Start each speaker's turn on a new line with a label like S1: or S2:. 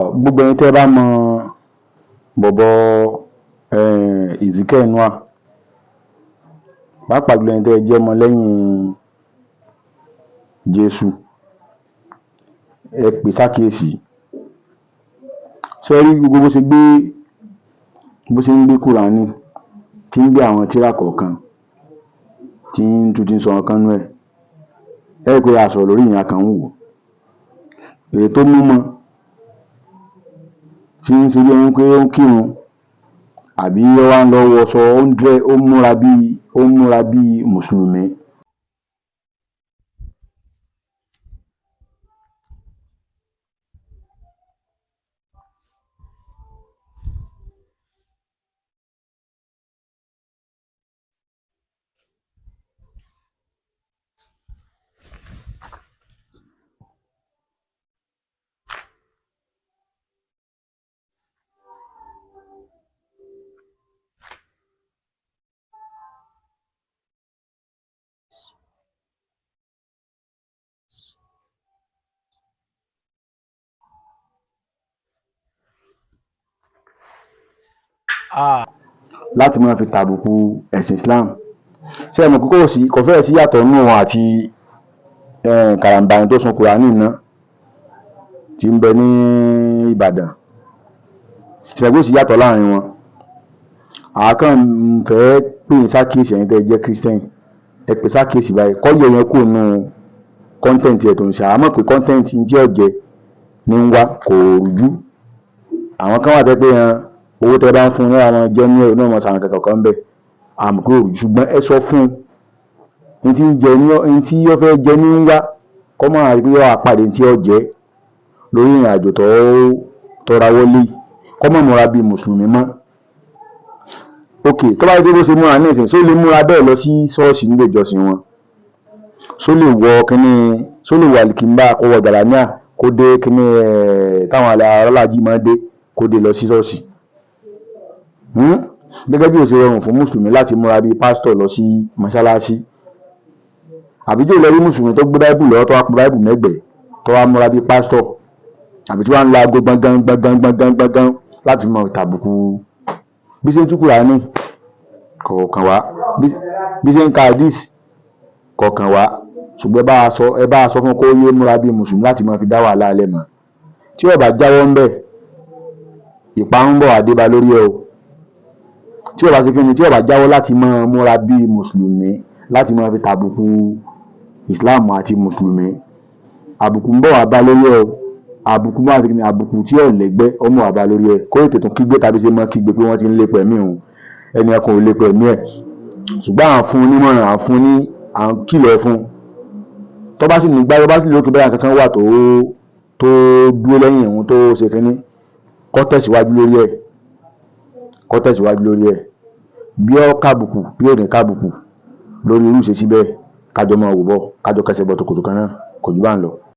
S1: Gbogbo ẹ̀yin tẹ́ ẹ bá mọ bọ̀bọ́ Ezekiel Noah, pàápàá jùlọ ẹ̀yin tẹ́ ẹ jẹ́ ọmọ lẹ́yìn Jésù, ẹ pè sákìyèsí. Ṣé ẹ rí gbogbo bó ṣe gbé, bó ṣe ń gbé Kùránì, tí ń gbé àwọn tírà kọ̀ọ̀kan, tí ń tún ti ń sọ nǹkan nú ẹ̀? Ẹ rí i pé a sọ̀rọ̀ lórí ìyẹn, a kàn ń wò ó. Èyí tó mú mọ́ tí ń ṣe bí ẹni pé ó ń kírun, àbí ó wá ń lọ wọṣọ, ó ń dress, ó ń múra bíi mùsùlùmí láti máa fi tàbùkù ẹ̀sìn Islam. Ṣé ẹ mọ̀ pé kò sí, kò fẹ́ẹ̀ sí yàtọ̀ nínú òun àti kàràǹbàní tó sun Kùránì náà tí ń bẹ ní Ìbàdàn? Ṣé ẹ kò sí yàtọ̀ láàrin wọn? Àákàn fẹ́ pè ní sákìyèsí, ẹ̀yin tẹ́ ẹ jẹ́ Christian, ẹ pè sákìyèsí báyìí, kọ́ yọ yẹn kúrò nínú content ẹ̀ tó ń ṣe. Àmọ́ pé content tí ó jẹ ní ń wá kò rújú. Àwọn kan wà tẹ́ pé hàn owó tẹ́ bá ń fún un náà máa jẹ́ ní ẹ̀ náà, máa ṣàwọn kankan kan bẹ́ẹ̀, àmọ́ kò rújú. Ṣùgbọ́n ẹ sọ fún un ní tí ń jẹ, ní tí ó fẹ́ jẹ ní ń wá, kọ́ máa rí pé yóò wá pàdé tí ó jẹ́ lórí ìrìn àjò tó tọ́ra wọlé, kọ́ mọ̀ múra bíi mùsùlùmí mọ́. Ok, tó bá yẹ pé bó ṣe múra ní ìsìn, ṣó lè múra bẹ́ẹ̀ lọ sí ṣọ́ọ̀ṣì nílé ìjọsìn wọn? Ṣó lè wọ kínní? Ṣó lè wọ àlìkìńbá, kó wọ jàlámíà, kó dé kínní ẹ̀ táwọn alálàájì máa dé, kó dé lọ sí ṣọ́ọ̀ṣì? Gẹ́gẹ́ bí ó ṣe rọrùn fún mùsùlùmí láti múra bíi pásítọ̀ lọ sí mọ́ṣáláṣí, àbí jẹ́ ìlọrí mùsùlùmí tó gbé báíbù lọ́wọ́, tó wá pa báíbù mẹ́gbẹ̀ẹ́, tó wá múra bíi pásítọ̀, àbí tí wọ́n ń la aago gbọ̀ngàn gbọ̀ngàn gbọ̀ngàn gbọ̀ngàn láti fi mọ tàbùkù? Bí ṣe ń tú Kùránì kọ̀ọ̀kan wá, bí ṣe ń ka hadith kọ̀ọ̀kan wá, ṣùgbọ́n ẹ bá a sọ fún kó yé múra bíi mùsùlùmí láti máa fi dá wàhálà alẹ́ mọ́. Tí ó bá jáwọ́ ń bẹ̀, ìparun bọ̀ wá dé bá lórí ẹ o. Tí ó bá ṣe kíni, tí ó bá jáwọ́ láti máa múra bíi mùsùlùmí láti máa fi tàbùkù Islam àti mùsùlùmí, àbùkù ń bọ̀ wá bá lórí ẹ o. Àbùkù máa ṣe kíni, àbùkù tí ò lẹ́gbẹ́ ó mọ̀ wá bá lórí ẹ. Kó ètò tún kígbe tàbí ṣe máa kígbe pé wọ́n ti ń lépa ẹ̀mí òun, ẹni ẹ̀kan ò lépa ẹ̀mí ẹ̀, ṣùgbọ́n à ń fún un nímọ̀ràn, à ń fún un ní, à ń kìlọ̀ fún un. Tó bá sì nígbà tó bá sì lókè báyà kankan wà tó dúró lẹ́yìn òun tó ṣe kínní, kó tẹ̀síwájú lórí ẹ̀, kó tẹ̀síwájú lórí ẹ̀. Bí ó kábùkù, bí ò ní kábùkù lórí irú ìṣesí bẹ́ẹ̀, kájọ máa wò bọ̀, kájọ kẹsẹ̀ bọ̀ tòkòtò kan náà, kò jù bá ń lọ.